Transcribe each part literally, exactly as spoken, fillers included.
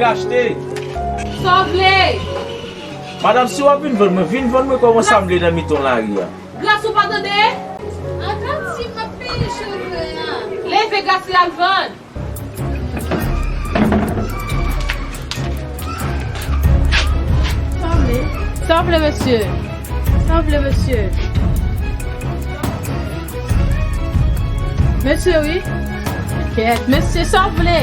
Achte. Sa w vle? Madanm, si w ap vin vann mwen, vin vann mwen kòman sa m vle nan mitan lari a. Gras ou pa tande? Atann si m ap peye cheve a. Leve gras la al vann. Sa w vle? Sa w vle, mesye? Sa w vle, mesye? Mesye, wi. Kèt, mesye, sa w vle?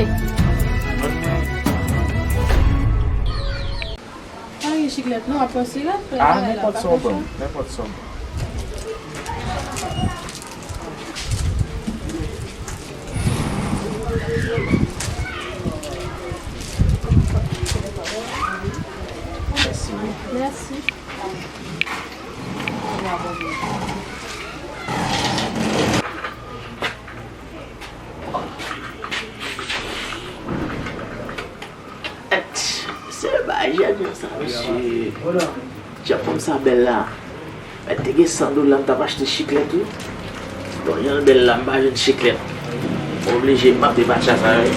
Pa gen chiklèt, non, w ap pran siret, frè. Ah, nenpòt sa w ban m, nenpòt sa w ban m. Mèsi, wi. Mèsi. Èt, se bagay jèn yo sa, mesye. Jan fanm sa bèl la. Mèt te gen san dola, m t ap achte chiklèt, wi. Bon, jan l bèl la, m pa jwenn chiklèt. M oblije m ap depatcha sa, wi.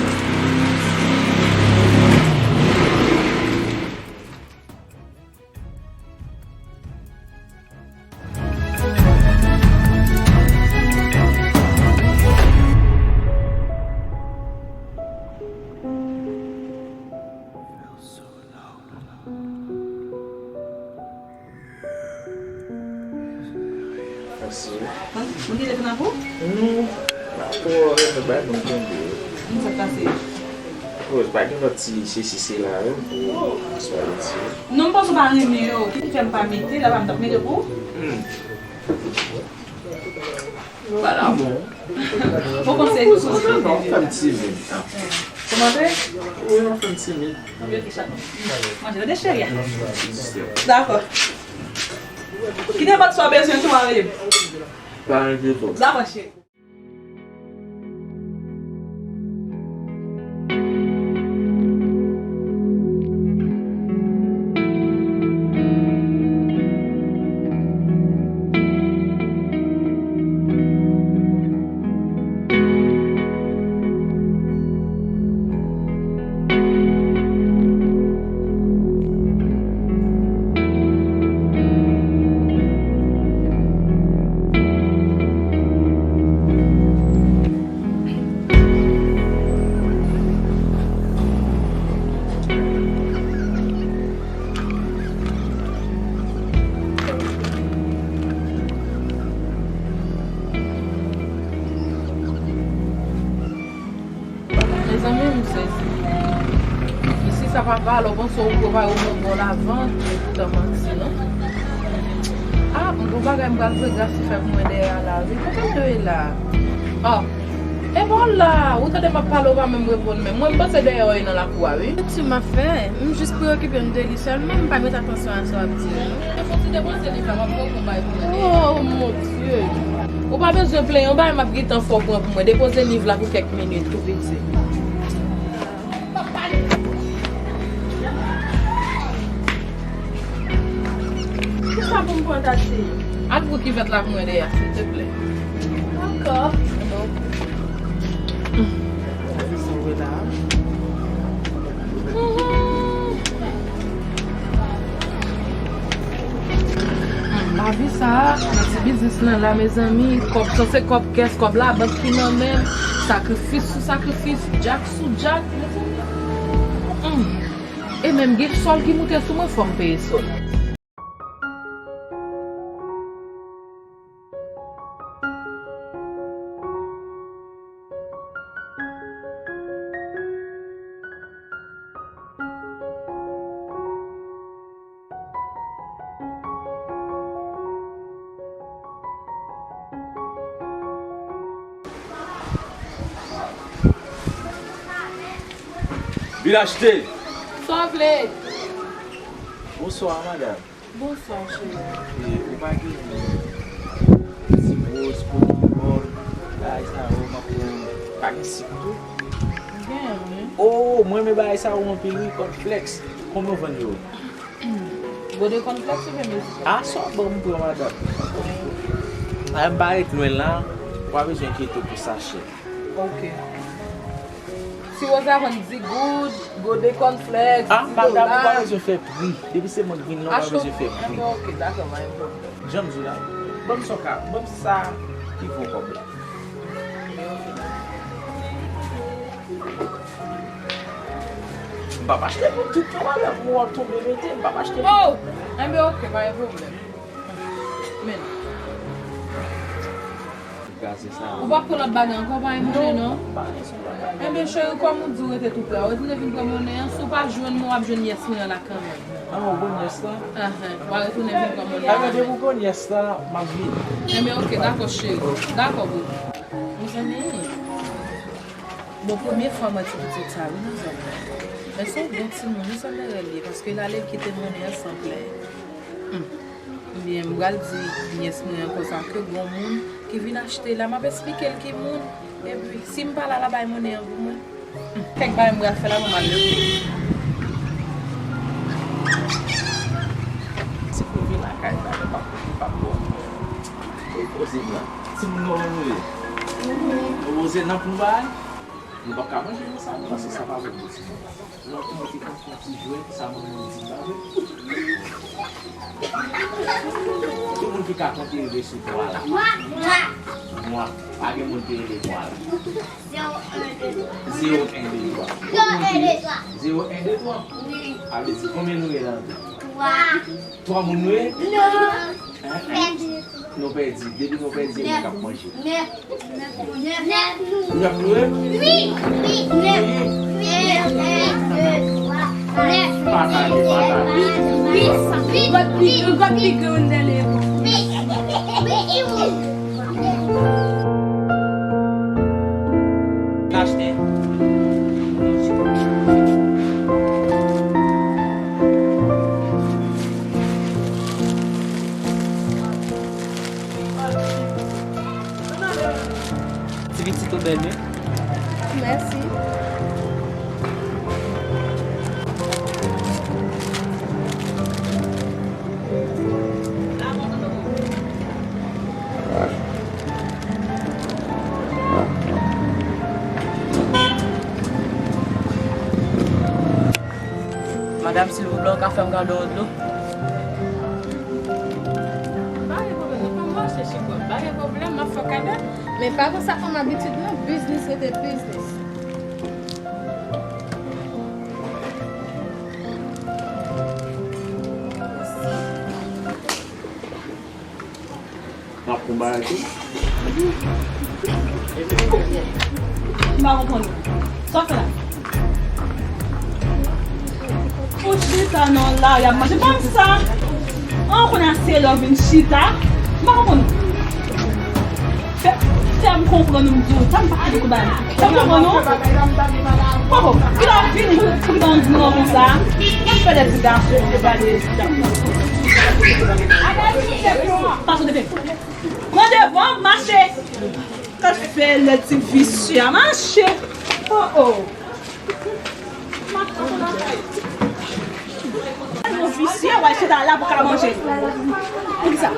Mèsi. Mwen kite tou nan pou? Non. Pa twò renmen bay moun tande. Sa k pase? Bon, pa gen lòt ti sesi sela yo pou aswè lòt ti yo. Non, m panse w pa renmen yo. Ki fè m pa mete, la pa m t ap mete pou ou? Hmm. Pale a mwen. Bon konsèy tou. Ou fè m timid. Kòman te? Wi, ou fè m timid. Manje, tande cheri a. Dakò. Kite pòt sa w bezwen tou a rele m. Pa enkyete w. Dakò, cheri. Mezanmi, m sezi. Isi sa pa valè, w panse w prepare w nan bon lavant, men poutan manti, non. Ah, m gon bagay m pral voye Gracia fè pou mwen dèyè a la, wi. Kote l ye la? Ah, e pa w la, ou tande m ap pale, w pa menm reponn menm. Mwen, m panse dèyè w ye nan lakou a, wi. Se sa m ap fè, m jis preyokipe m de li sèlman, m pa met atansyon a sa w ap di yo, non. Fò w ti depoze liv la, m ap fè w konbay pou mwen. Oh, mon Dieu. Ou pa bezwen plenyen, yon bagay m ap gentan fè w pran pou mwen. Depoze liv la pou kèk minit, tou piti. Kisa pou m pran, Tati? Al pou kivèt la pou mwen dèyè, silteplè. Dakò. Sa w wè la? Lavi sa a, nan ti biznis lan la, mezanmi, kòb sa se kòb kès, kòb labank ki nan men m, sakrifis sou sakrifis, djak sou djak, mezanmi. Mm. E menm gen sòl ki moute sou mwen, fò m peye sòl. Vin achte. Sa w vle? Bonswa, madanm. Bonswa, cheri. E, ou pa gen ti bwòs, potibòl, bagay sa yo, m ap pran. Pa gen sik tou? Gen, wi. Oh, mwen renmen bagay sa yo anpil, wi, kònflèks. Konbyen w vann yo? Gode kònflèks oubyen mezi? A, sa w ban m pran, madanm. A, m pa ret lwen la, ou pa bezwen enkyete w pou sachè. Ok. Ti Rosa vann di goud, gode cornflakes, ah, ti madam, ou pa dola. Bezwen fè pri. Depi se mwen ki vin la, ou pa bezwen fè pri. Achte, ok, dakò, pa gen pwoblèm. Jan m di w la, ban m sa w ka, ban m sa ki vo kòb la. M p ap achte pou tout non, madam, pou w ap tonbe mete, m p ap achte pou... Oh! Enben, ok, pa gen pwoblèm. Men. Ou p ap pran lòt bagay ankò, pa gen mounen, non? Non, pa gen sou lòt bagay. Enben, cheri, kòm ou di w rete tou prè, ou retounen vin pran monnen an, si w pa jwenn mwen, w ap jwenn yès mwen an la kanmenm. Ah, ou konn yès la? Ahan, w a retounen vin pran monnen an. Enben, depi w konn yès la, m ap vini. Enben, ok, dakò, cheri. Dakò, boo. Mezanmi, bon, premye fwa m wè ti pitit sa, wi, mezanmi. Men se yon bon timoun, wi, sa mwen rele, paske l ale l kite monnen an san plenn. Hmm. Ebyen, m pral di nyès mwen an konsa ke gon moun ki vin achte la, m ap esplike l ki moun. Epi, si m pa la, l a bay monnen an pou mwen. Hmm, kèk bagay m pral fè la, bon, m al leve. Si pou vin lakay la, yo p ap, yo p ap bon. E poze m nan. Timoun, kòman nou ye? Nou poze nan pou bagay? Nou p ap ka manje nan sa, non, paske sa pa bon pou timoun. Lòt moun ki konn fè ti jwèt, sa manman di pa vre. Tout moun ki ka konte rive sou twa la. Mwa. Pa gen moun ki rele twa la. Zewo, en, de, twa. Zewo, en, de, twa. Zewo, en, de, twa. Wi. Sa vle di konbyen nou ye la an tou? Twa. Twa moun nou ye? Non. Hein? Pèdi. Nou pèdi. Depi nou pèdi, e nou k ap manje. Nèf. Nèf. Nèf nou ye? Wi. Wi. Nèf. Wi. Nèf. Nèf. Pataje, pataje. Wi. Wi. Wi. Wi. Wi. N achte. Ti pitit ou bèl, wi. Mèsi. Madanm, silvouplè, ou ka fè m gade yon dlo? Pa gen pwoblèm, nou pa mache chik wè. Pa gen pwoblèm, m ap fè w kado. Men pa konsa, fanm abitid non, biznis rete biznis. M ap pran bagay tou. M pa konprann ou. Sa w fè la? Ou chita nan lari ap manje. Ban m sa. An, kounye a se lè w vin chita. M pa konprann ou. Fè, fè m konprann ou, m di w. Sa m pa konprann ou. Sa m konprann ou? Poko, ki lè w vini pou, pou dan di nou konsa? Mwen fè lè ti gason, se pa de ti gason. Pase devan. Pran devan, mache. Ka fè lè ti visye a mache. Oh, oh. Yon visye, w al chita la pou ka manje. Poukisa?